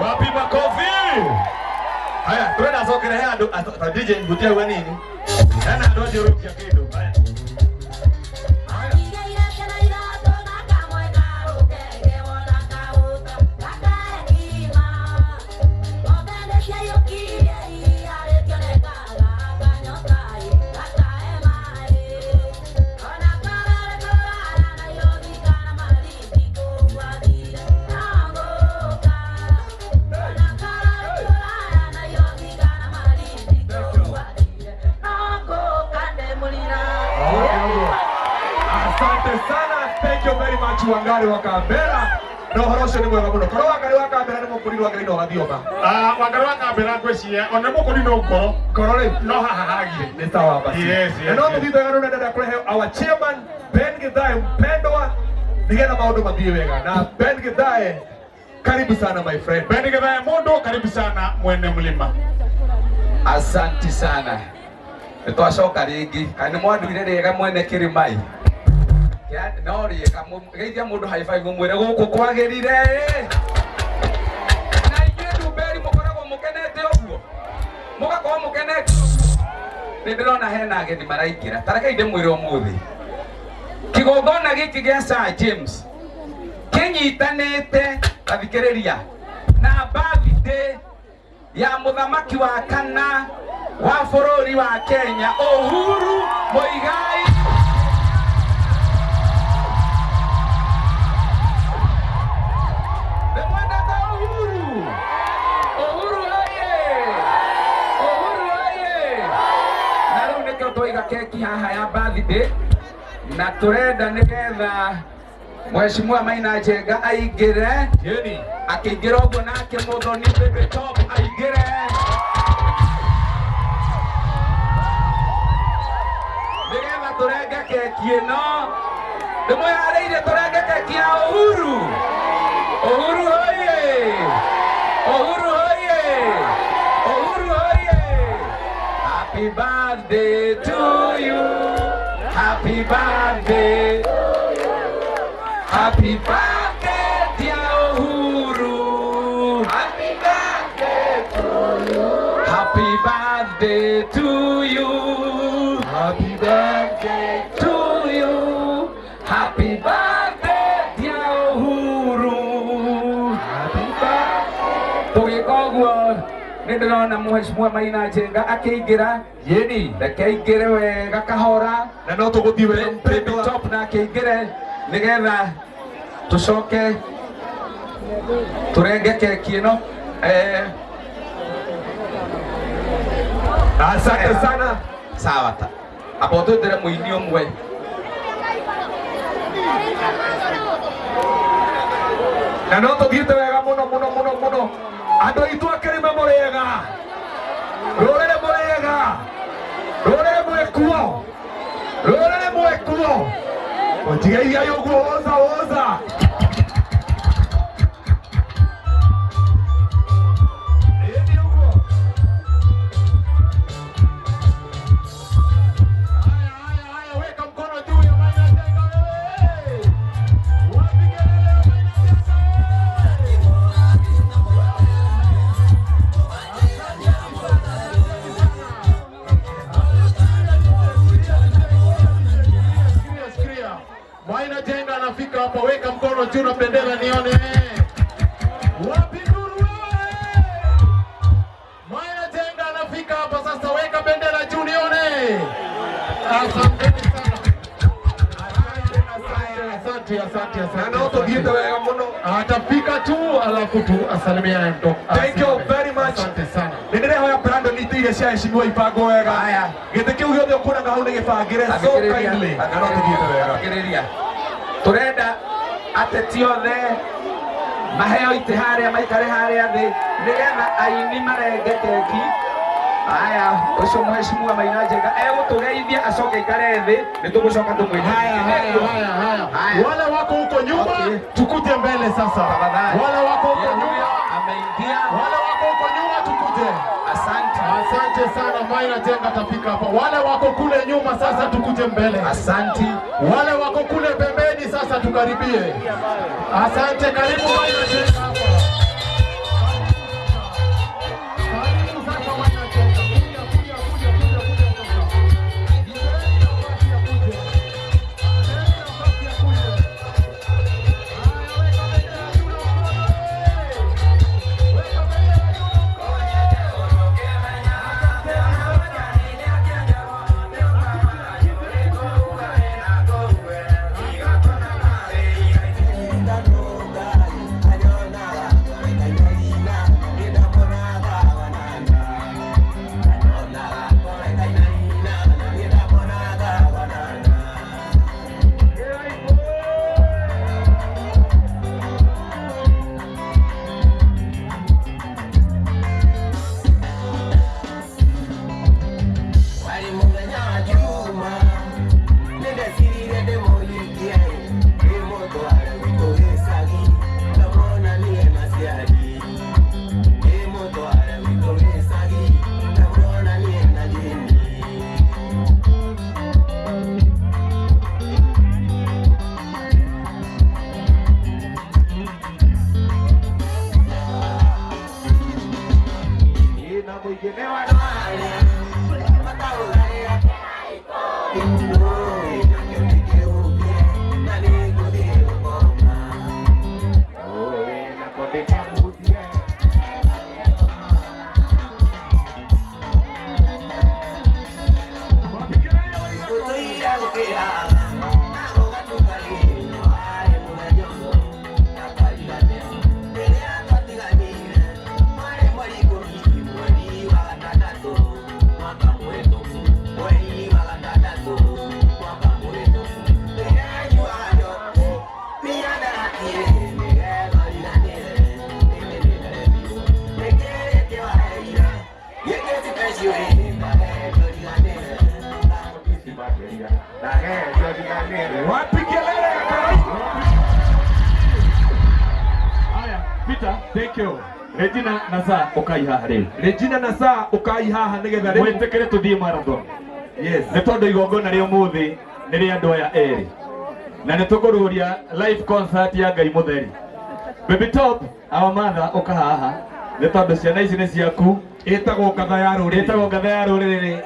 Wapi makofi? Haya, twenda acokere he andu ta DJ ngutia gwa nini? Hena andu athiũrũrũkia kĩndũ. Haya. Asante sana, thank you very much Wangari wa Kambera. Na ũhoro ũcio nĩ mwega mũno. Korwo Wangari wa Kambera nĩ mũkũri wa Ngai no gathioma. Ah, Wangari wa Kambera ngwĩciria ona mũkũri no ngoro Ngoro rĩ no haha hagire. Nĩ sawa basi. Yes, Na no yes. tũthiĩ twega rũrenda kũrehe our chairman Ben Githae mpendwa nĩgetha maũndũ mathiĩ wega. Na Ben Githae, karibu sana my friend. Ben Githae mũndũ, karibu sana mwene mlima. Asanti sana. Nĩ twacoka rĩngĩ. Kana nĩ mwanduire rĩega mwene kĩrĩmai. No rĩega geithia mũndũ high five mũmwĩre gũkũ kwagĩrire. Na inyuĩ Ndumberi mũkoragwo mũkenete ũguo. Mũgakorwo mũkenete ũguo. Nĩ ndĩrona hena ageni maraingĩra. Ta rekei ndĩmwĩre ũmũthĩ. Kĩgongona gĩkĩ gĩa Sir James kĩnyitanĩte ta thikĩrĩria na birthday ya mũthamaki wa kana wa bũrũri wa Kenya Uhuru Muigai. Ndĩmwendete Uhuru. Uhuru oye! Uhuru oye! Na rĩu nĩkĩo twaiga keki haha ya birthday na tũrenda nĩgetha Mheshimiwa Maina Njenga aingĩre. Yeni. Akĩingĩra ũguo nake Mũthoni Baby Top aingĩre. Nĩgetha tũrenge keki ĩno. Ndĩmwĩharĩirie tũrenge keki ya Uhuru. Uhuru oye! Uhuru oye! Uhuru oye! Happy birthday to you. Happy birthday. Happy birthday, dear Uhuru. Happy birthday to you. Happy birthday to you. Happy birthday to you. Happy birthday, dear Uhuru. Happy birthday. Tũgĩka ũguo nĩ ndĩrona Mheshimiwa Maina Njenga akĩingĩra. Yeni. Reke aingĩre wega kahora. Na no tũgũthiĩ wega Baby mpendwa. Top na akĩingĩre nĩgetha tũcoke tũrenge keki ĩno. Asante sana. Sawa ta. Amba ũtwĩtĩre mũini ũmwe. Na no tũthiĩte wega mũno mũno mũno mũno. Andũ aitũ a Kĩrĩma mũrĩega, rũrĩrĩ mũrĩega, rũrĩrĩ mwĩkuo, rũrĩrĩ mwĩkuo. Mũtigeithia ũguo woza woza. Ĩĩ ũguo. Haya, haya, haya, weka mkono juu ya Maina Njenga wewe. Wapi kelele ya Maina Njenga wewe? Sikia, sikia. Maina Njenga anafika hapa, weka mkono juu na bendera nione. Wapi nduru wewe? Maina Njenga anafika hapa sasa, weka bendera juu nione. Asanteni sana. Asante, asante, Na asante. no tũthiĩte wega mũno. Atafika tu alafu tu asalimiane mtoto. Thank you very much. Asante sana. Nĩ ndĩrehoya Brandon itĩ iria cia heshimiwa ibangwo wega. Haya. Gĩtĩ kĩu gĩothe ũkuonaga hau nĩ gĩbangĩre so kindly. Na no tũthiĩte wega. Thikĩrĩria. Tũrenda ateti othe maheo itĩ harĩa maikare harĩa thĩ nĩgetha aini marenge keki. Haya, ũcio mheshimiwa Maina Njenga egũtũgeithia acoke aikare thĩ, nĩ tũgũcoka tũmwĩte. Haya, haya, haya, haya. Haya. Wale wako huko nyuma Okay. tukuje mbele sasa. Tafadhali. Wale wako huko Yeye huyo nyuma, ameingia. wale wako huko nyuma tukuje. Asante. Asante sana Maina Njenga atafika hapa. Wale wako kule nyuma sasa tukuje mbele. Asante. Wale wako kule pembeni sasa tukaribie. Asante, karibu Maina Njenga hapa. Karibu sasa Maina Njenga. Kuja, kuja, kuja, kuja, kuja sasa. Jipeni nafasi ya kuja. Jipeni nafasi ya kuja. Haya, weka bendera juu na mkono, eh. Weka bendera juu na mkono. Wapi kelele ya karamu? Haya, Peter, Thank you. Regina na Sa ukai haha rĩu. Regina na Sa ukai haha nĩgetha rĩu. Mwĩtĩkĩre tũthiĩ marathon. Yes. Nĩ tondũ igongona rĩa ũmũthĩ nĩ rĩa andũ aya erĩ. Na nĩ tũkũrũria live concert ya Ngai Mũtheri. Baby Top, our mother ũka haha. Nĩ tondũ ciana ici nĩ ciaku. Ĩtagwo ngatha ya rũrĩrĩ. Ĩtagwo ngatha ya rũrĩrĩ.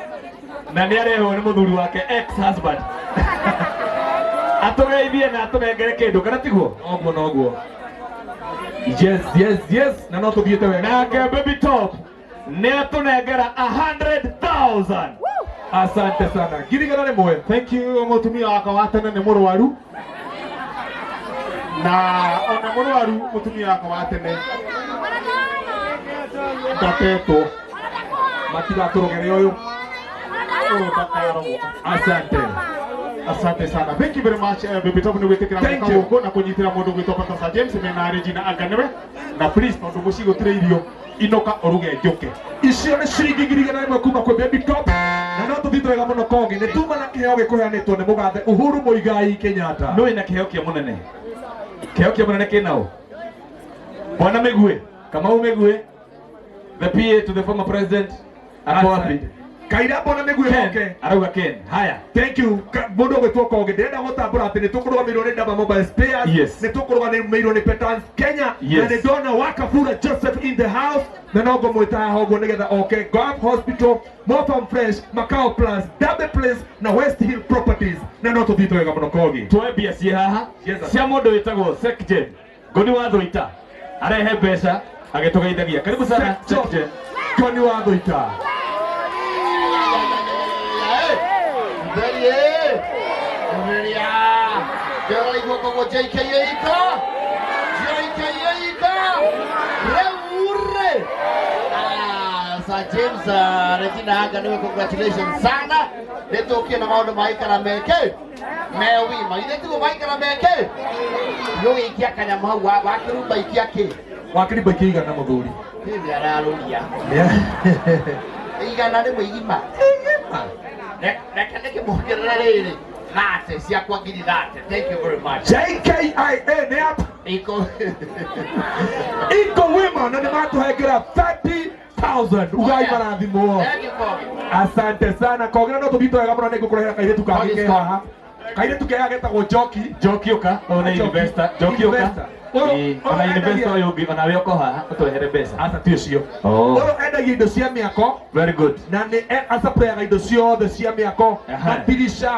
Na nĩ arehwo nĩ mũthuri wake ex husband. Atũgeithie na atũnengere kĩndũ kana tiguo? Noguo noguo. Yes, yes, yes. Na no tũthiĩte wega. Nake Baby Top nĩ atũnengera 100,000. Asante sana. 100,000. Thank you mutumia wakwa wa tene nĩ mũrwaru na ona mũrwaru mutumia wakwa wa tene ndatetwo Matigatũrogere ũyũ. Ũyũ ndakarogwo. Asante. Asante sana. Thank you very much, Baby Top, nĩ gwĩtĩkĩra Thank gũka you. gũkũ na kũnyitĩra mũndũ gwĩtwo Pastor Sir James mena Regina Anganewe. Na please, tondũ mũciĩ gũtirĩ irio, inũka ũruge njũke. Icio nĩ ciringi 100,000 kuma kwĩ Baby Top, na no tũthiĩte wega mũno kongi nĩ tuma na kĩheo gĩkũheanĩtwo nĩ mũgathe Uhuru Muigai Kenyatta. Nũ wĩna kĩheo kĩa mũnene? Kĩheo kĩa mũnene kĩnaũ? Bwana Mĩguĩ, Kamau Mĩguĩ, the PA to the former president, ako wapi? Kaira mbona Mĩguĩ Ken, oke. Arauga Ken. Haya. Thank you. Mũndũ ũgwĩtwo Kongi, ndĩrenda gũtambũra atĩ nĩ tũkũrũgamĩrĩirwo nĩ Dama Mobile Spares, Yes. nĩ tũkũrũgamĩrĩirwo nĩ Petans Kenya, Yes. na nĩ ndona Wakabura Joseph in the house, na no ngũmwĩta haha ũguo nĩgetha oke Golf Hospital, Mofarm Fresh, Macau Plus, Derby Place na West Hill Properties, na no tũthiĩte wega mũno Kongi. Tuoe mbia ciĩ haha Yes, sir. cia mũndũ wĩtagwo Sekjen Ngoni wa Thũita, arehe mbeca agĩtũgeithagia. Karibu sana Sekjen. Ngoni wa Thũita. Ndĩraigua koguo JKA iko JKA iko rĩu rĩ. Ah, Sir James, Regina Anga niwe, congratulations sana. Nĩ tũkie na maũndũ maikara meke me wima ithe tiguo maikara meke nĩũgĩikia kanyamũ hau wakĩrumba ikia kĩ. Wakĩrimba ikia 100 mũthuri. Nĩ ararũria 100 igima. Reke ndĩkĩmuongerere rĩrĩ 30 ciakwa 30,000. Thank you very much. JKIA nĩ app Iko iko wima na nĩ matũhengera 30,000 ugai marathimwo. Thank you, Kogi. Asante sana Kogi, na no tũthiĩte wega mũno, nĩ ngũkũrehera kairĩtu kangĩ ke haha, kairĩtu ke haha getagwo Njoki. Njoki ũka, ũyũ nĩ Njoki. investor. Njoki ũka. Investor. Ũyũ- Ĩĩ, ũyũ ona investor endagia- ũyũ ũngĩ onawe ũka haha ũtwehere mbeca. Aca ti ũcio. Oh. Ũyũ endagia indo cia mĩako Very good. na nĩ acaprayaga indo ciothe cia mĩako, Aha. madirisha.